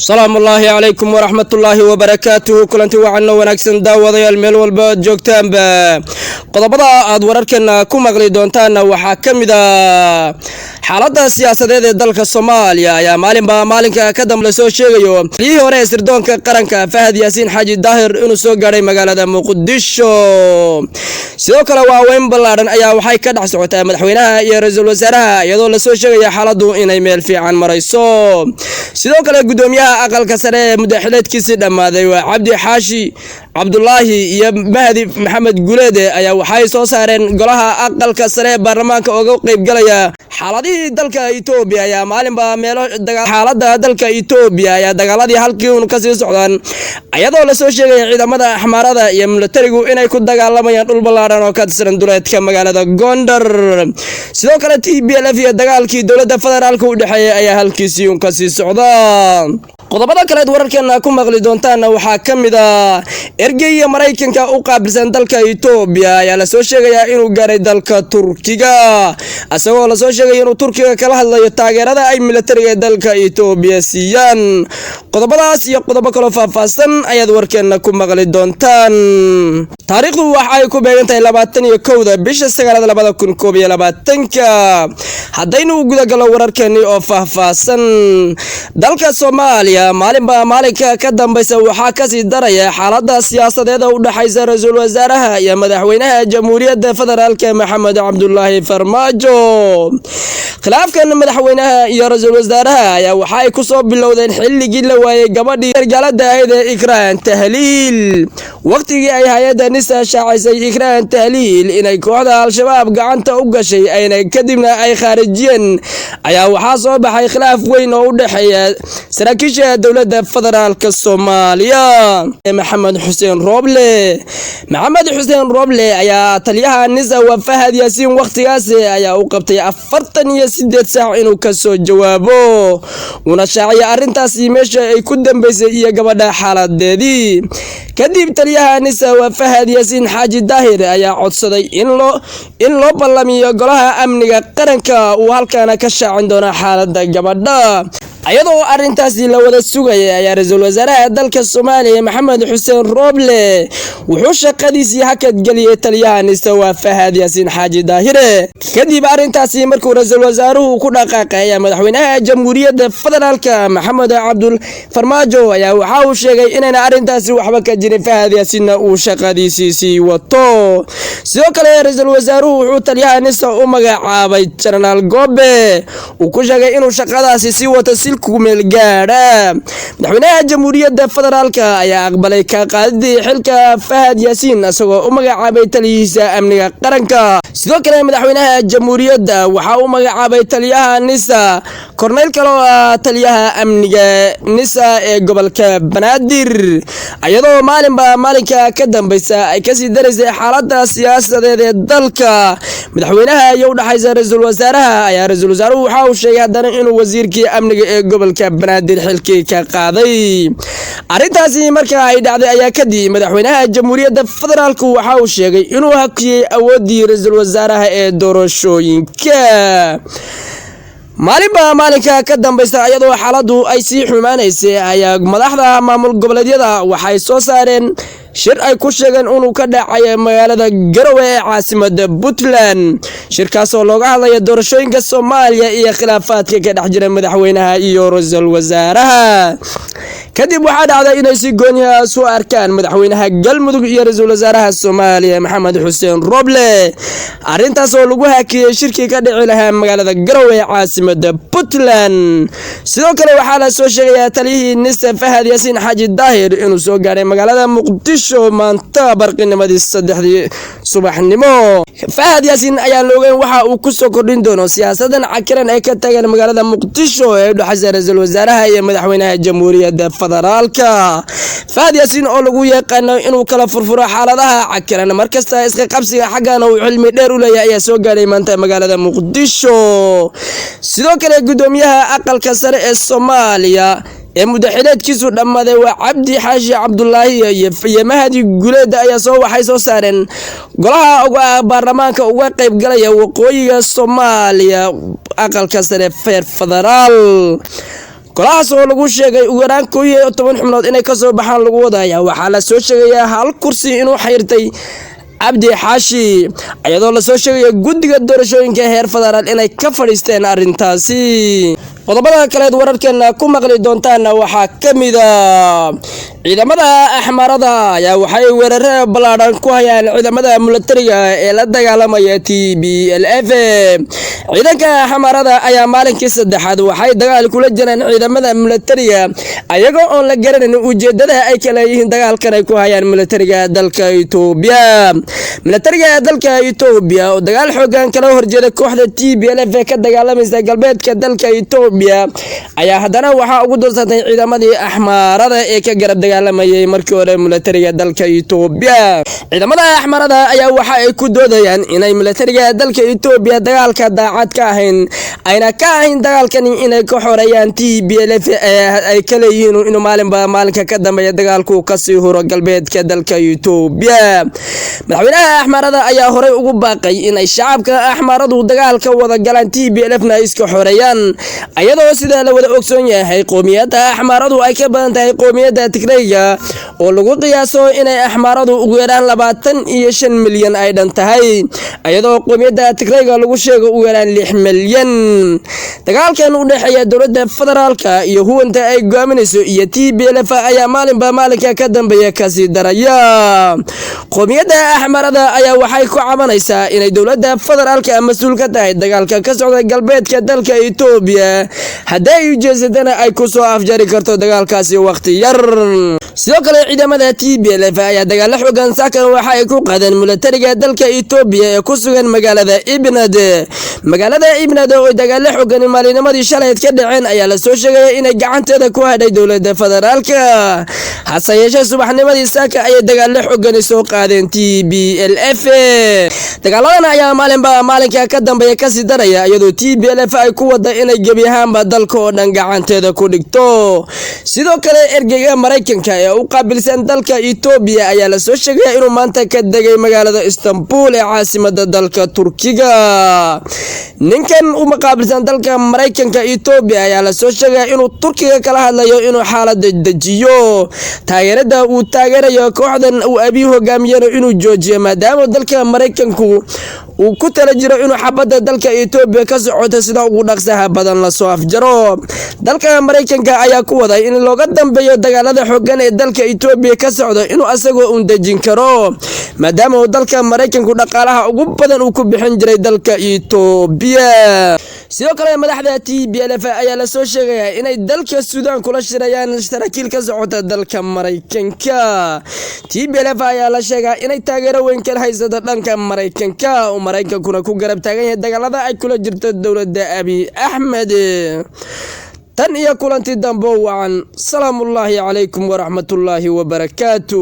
Salaamullaahi calaykum waraxmatullaahi wabarakaatuhu. Kulanti wacanno wanaagsan, daawadayaal, meel walba aad joogtaanba. Qodobada aad wararkeena ku maqli doontaanna waxaa ka mid a: xaaladda siyaasadeed ee dalka Soomaaliya ayaa maalinba maalinka ka dambe soo sheegayo taliyihii hore ee sirdoonka qaranka, Fahad Yaasiin Xaaji Daahir, inuu soo gaadhay magaalada Muqdisho. Sidoo kale, waaweyn ballaadhan ayaa waxay ka dhex socotaa madaxweynaha iyo ra-iisul wasaaraha, iyadoo lasoo sheegaya xaaladdu inay meel fiican marayso. Sidoo kale, gudoomiyaha aqalka sare ee muddaxileedkiisii dhammaaday, waa Cabdi Xaashi Cabdulaahi, iyo Mahdi Maxamed Guleede ayaa waxay soo saareen golaha aqalka sare ee baarlamaanka uga qaybgalaya. Xaaladihii dalka Itoobiya ayaa maalinba meelo, xaaladda dalka Itoobiya ayaa dagaaladii halkii uun kasii socdaan, iyadoo lasoo sheegaya ciidamada Axmaarada iyo milatarigu inay ku dagaalamayaan dhul ballaadhan oo ka tirsan duleedka magaalada Gondar. Sidoo kale, TPLF iyo dagaalkii dowladda federaalka u dhexeeyay ayaa halkiisii uun kasii socda. Qodobada kaleed wararkeena ku maqli doontaanna waxaa ka mid a: ergeyga Maraykanka u qaabilsan dalka Itoobiya ayaa lasoo sheegayaa inuu gaaray dalka Turkiga, isagoo lasoo sheegaya inuu Turkiga kala hadlayo taageerada ay milatariga dalka Itoobiya siiyaan. Qodobadaas iyo qodobo kaloo faahfaahsan ayaad warkeena ku maqli doontaan. Taariikhdu waxa ay ku beegan tahay 21-da bisha sagaalaad 2021-ka. Haddaynu gudagallo wararkeenii oo faahfaahsan, dalka Soomaaliya maalinba maalinka ka dambaysa waxaa kasii daraya xaalada siyaasadeed oo u dhexaysa ra-iisul wasaaraha iyo madaxweynaha Jamhuuriyadda Federaalka, Maxamed Cabdulaahi Farmaajo. Khilaafkan madaxweynaha iyo ra-iisul wasaaraha ayaa waxa ay kusoo bilowdeen xilligii la waayey gabadhii sargaalada ahayd ee Ikraan Tahliil. Waqtigii ay hay-adda NISA shaacisay Ikraan Tahliil inay kooxda Al-Shabaab gacanta u gashay, ayna kadibna ay khaarijiyeen, ayaa waxaa soo baxay khilaaf weyn oo u dhexeeya saraakiisha dowladda federaalka Soomaaliya. Maxamed Xuseen Rooble, Maxamed Xuseen Rooble ayaa taliyaha NISA, waa Fahad Yaasiin wakhtigaasi, ayaa u qabtay 48 saac inuu kasoo jawaabo, una shaaciyay arrintaasi meesha ay ku dambeysay iyo gabadha xaaladeedii. Kadib taliyaha NISA, waa Fahad Yaasiin Xaaji Daahir, ayaa codsaday in loo ballamiyo golaha amniga qaranka, uu halkaana ka shaacin doono xaaladda gabadha. Iyadoo arrintaasi la wada sugayay ayaa ra-iisul wasaaraha dalka Soomaaliya, Maxamed Xuseen Rooble, wuxuu shaqadiisii hakad geliyey taliyaha NISA, waa Fahad Yaasiin Xaaji Daahire. Kadib arrintaasi markuu ra-iisul wasaaruhu ku dhaqaaqay, ayaa madaxweynaha Jamhuuriyadda Federaalka, Maxamed Cabdul Farmaajo, ayaa waxa uu sheegay inayna arrintaasi waxba ka jirin, Fahad Yaasiinna uu shaqadiisii sii wato. Sidoo kale, ra-iisul wasaaruhu wuxuu taliyaha NISA u magacaabay Jenaraal Goobe, uu ku sheegay inuu shaqadaasi sii wato si kumeel gaadha. Madaxweynaha Jamhuuriyadda Federaalka ayaa aqbalay ka qaadidii xilka Fahad Yaasiin, isagoo u magacaabay taliyihiisa amniga qaranka. Sidoo kale, madaxweynaha jamhuuriyadda waxa uu magacaabay taliyaha NISA korneyl kale oo ah taliyaha amniga NISA ee gobolka Banaadir. Iyadoo maalinba maalinka ka dambeysa ay kasii daraysay xaalada siyaasadeed ee dalka, madaxweynaha iyo udhexaysa ra-iisul wasaaraha, ayaa ra-iisul wasaaruhu waxa uu sheegay haddana inuu wasiirkii amniga ee gobolka Banaadir xilkii ka qaaday. Arrintaasi marka ay dhacday ayaa kadib madaxweynaha Jamhuuriyadda Federaalku waxa uu sheegay inuu hakiyey awooddii ra-iisul wasaaraha ee doorashooyinka. Maalinba maalinka ka dambaysa, iyadoo xaaladdu ay sii xumaanaysay, ayaa madaxda maamul goboleedyada waxay soo saareen shir ay ku sheegeen inuu ka dhacay magaalada Garowe ee caasimada Puntland, shirkaasoo looga hadlaya doorashooyinka Soomaaliya iyo khilaafaadka ka dhex jira madaxweynaha iyo ra-iisul wasaaraha. Kadib waxaa dhacday inay si gooniha isu arkaan madaxweynaha Galmudug iyo ra-iisul wasaaraha Soomaaliya, Maxamed Xuseen Roble, arrintaas oo lagu hakiyey shirkii ka dhici lahaa magaalada Garowe ee caasimada Puntland. Sidoo kale, waxaa la soo sheegayaa taliyihii NISA, Fahad Yaasiin Xaaji Daahir, inuu soo gaadhay magaalada Muqdisho maanta barqinimadii 3-dii subaxnimo. Fahad Yaasiin ayaan la ogeyn waxa uu kusoo kordhin doono siyaasadan cakiran ee ka tagan magaalada Muqdisho ee udhexaysa ra-iisul wasaaraha iyo madaxweynaha Jamhuuriyadda Federaalka. Fahad Yaasiin oo lagu yaqaano inuu kala furfuro xaaladaha cakiran markasta, iska qabsiga xaggana uu cilmi dheer u leeyahay, ayaa soo gaadhay maanta magaalada Muqdisho. Sidoo kale, gudoomiyaha aqalka sare ee Soomaaliya ee muddaxileedkiisu dhammaaday, waa Cabdi Xaashi Cabdulaahi, iyo Mahadi Guleed ayaa soo waxay soo saareen golaha baarlamaanka uga qaybgalaya waqooyiga Soomaaliya aqalka sare feer federaal. Golahaas oo lagu sheegay ugu yaraan 11 xubnood inay kasoo baxaan lagu wadaya. Waxaa la soo sheegayaa hal kursi inuu xayrtay Cabdi Xaashi, iyadoo lasoo sheegayo guddiga doorashooyinka heer federaal inay ka fadhiisteen arrintaasi. Qodobada kaleed wararkeena ku maqli doontaana waxaa ka mid a ciidamada Axmarada ayaa waxay weerare ballaadhan ku hayaan ciidamada milatariga ee la dagaalamaya TPLF. Ciidanka Axmarada ayaa maalinkii saddexaad waxay dagaal kula jiraan ciidamada milatariga, ayagoo oon la garanayn ujeedada ay ka leeyihiin dagaalkan ay ku hayaan milatariga dalka Itoobiya. Milatariga dalka Itoobiya oo dagaal xoogan kala horjeeda kooxda TPLF ee ka dagaalamaysa galbeedka dalka Itoobiya ayaa haddana waxaa ugu dursantay ciidamadii Axmaarada ee ka garab dagaalamayay markii hore milatariga dalka Itoobiya. Ciidamada Axmarada ayaa waxa ay ku doodayaan inay milatariga dalka Itoobiya dagaalka daacad ka ahayn, ayna ka ahayn dagaalkani inay ka xoreeyaan TPLF ee ay ka leeyihiin inuu maalinba maalinka ka dambeeya dagaalku kasii huro galbeedka dalka Itoobiya. Madaxweynaha Axmarada ayaa horey ugu baaqay inay shacabka Axmaradu dagaalka wada galaan, TPLF na ay iska xoreeyaan, iyadoo sidaa la wada ogsoon yahay qoomiyadda Axmaaradu ay ka badan tahay qoomiyadda Tigrayga, oo lagu qiyaaso inay Axmaaradu ugu yaraan 25 milyan ay dhan tahay, iyadoo qoomiyadda Tigrayga lagu sheego ugu yaraan 6 milyan. Dagaalkan u dhexeeya dowladda federaalka iyo huwanta ay go'aaminayso iyo TPLF ayaa maalinba maalinka ka dambeeya kasii daraya. Qoomiyadda Axmarada ayaa waxay ku cabanaysaa inay dowladda federaalka mas-uul ka tahay dagaalka ka socda galbeedka dalka Itoobiya, haddii ay ujeesatana ay ku soo afjari karto dagaalkaasi wakhti yar. Sidoo kale ciidamada TPLF ayaa dagaalo xoogan saakan waxa ay ku qaadeen milatariga dalka Itoobiya ee ku sugan magaalada Ibnad. Magaalada Ibnad oo dagaalo xoogan maalinimadii shalayd ka dhaceen ayaa lasoo sheegaya inay gacanteeda ku hadhay dowladda federaalka. Hase yeeshee subaxnimadii saaka ayay dagaalo xoogani soo qaadeen TPLF. Dagaaladan ayaa maalinba maalinka ka dambeeya kasii daraya, iyadoo TPLF ay ku wada inay gebi ahaanba dalka oo dhan gacanteeda ku dhigto. Sidoo kale ergeyga Maraykanka ee u qaabilsan dalka Itoobiya ayaa lasoo sheegaya inuu maanta ka degay magaalada Istanbul ee caasimada dalka Turkiga. Ninkan u qaabilsan dalka Maraykanka Itoobiya ayaa lasoo sheegaya inuu Turkiga kala hadlayo inuu xaalada dejiyo, taageerada uu taageerayo kooxdan uu Abiy hogaamiyana inuu joojiyo, maadaama dalka Maraykanku uu ku tala jiro inuu xabadda dalka Itoobiya ka socoto sida ugu dhaqsaha badan lasoo afjaro. Dalka Maraykanka ayaa ku waday in looga dambeeyo dagaalada xoogan ee dalka Itoobiya ka socdo inuu asagoo uun dejin karo, maadaama uu dalka Maraykanku dhaqaalaha ugu badan uu ku bixin jiray dalka Itoobiya. Sidoo kale madaxda TPLF ayaa lasoo sheegayaa inay dalka Suudaan kula shirayaan saraakiil ka socota dalka Maraykanka. TPLF ayaa la sheegaa inay taageero weyn ka haysato dhanka Maraykanka, oo Maraykankuna ku garab taagan yahay dagaalada ay kula jirto dowladda Abiy Axmed. Tan iyo kulanti dambo wacan, salaamullaahi calaykum waraxmatullaahi wabarakaatu.